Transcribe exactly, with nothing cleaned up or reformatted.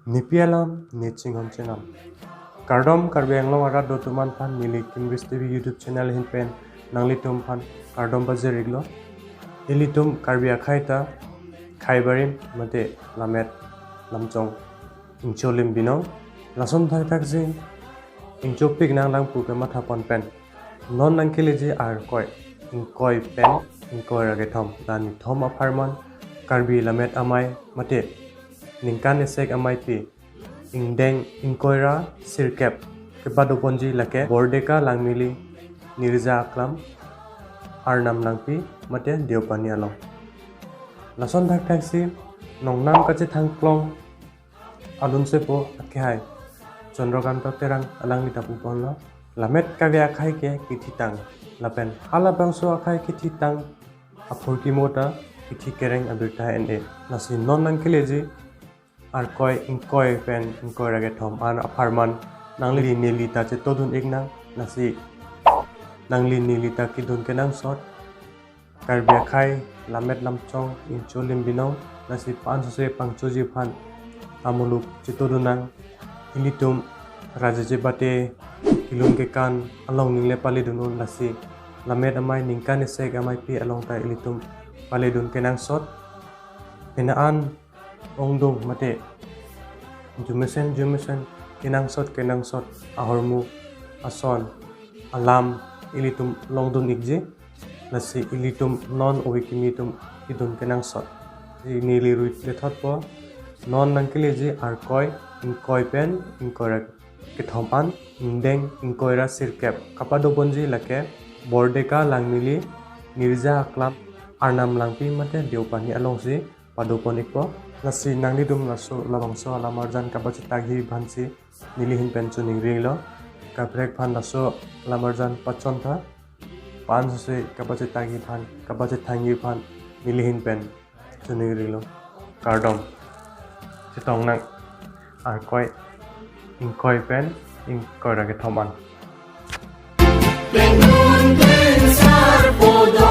Nipi alam, ne chinghon chenam. Kardom Karbi Anglong arat do atum aphan, neli Kimris T V YouTube channel ahin pen nanglitum aphan kardom pajir-iklo. Ilitum Karbi akhei ta khei barim mate lammet lamchong ingcholim binong. Lason thakthaksi ingchopik nanglang pu kematha pon pen non nangkeleji Arkoi, Ingkoi pen Ingkoi ra kethom, la nithom apharman Karbi lammet amei mate ningkan esek ameipi ingdeng ingkoi ra sirkep kepadoponji lake Bordeka Langmili Nirja Aklam, Arnam Langpi mate Deopani along. Lason thakthaksi nongnam kachethangklong alunsepo akehai Chandrakanta Terang alangli ta puponlo, lammet Karbi akhei ke kithitang, lapen halabangso akhei kithitang aphurkimo ta kithi kereng abirta en-e. Lasi non nangkeleji Arkoi, Ingkoi pen Ingkoi ra kethom an apharman nangli neli ta chetodun-ik nang, lasi nangli neli ta kedun kenangsot. Karbi akhei lammet lamchong ingcholim binong, lasi pansose pangchoji aphan amuluk chetodun nang. Ilitum raje chebate kelun kekan along ningle paledun un, lasi lammet amei ningkan esek ameipi along ta ilitum paledun kenangsot. Pini an ongdung mate jumesen jumesen kenangsot kenangsot ahormu ason alam ilitum longdun-ikji. Lasi ilitum non ove kimi atum kedun kenangsot. Neli rui lethotpo, non nangkeleji Arkoi, Ingkoi pen Ingkoi ra kethom an ingdeng ingkoi ra sirkep kepadoponji lake Bordeka Langmili Nirja Aklam, Arnam Langpi mate Deopani alongsi padopon-ikpo. Lasi nanglitum laso labangso alam arjan kapachetangji aphansi neli ahin pen choningri-iklo. Kaprek aphan laso alam arjan pachontha, pansose kapachetangji aphan, kapachethangji aphan neli ahin pen choningri-iklo. Kardom. Chetong nang Arkoi, Ingkoi pen Ingkoi ra kethom an. Plengdun plengsar po do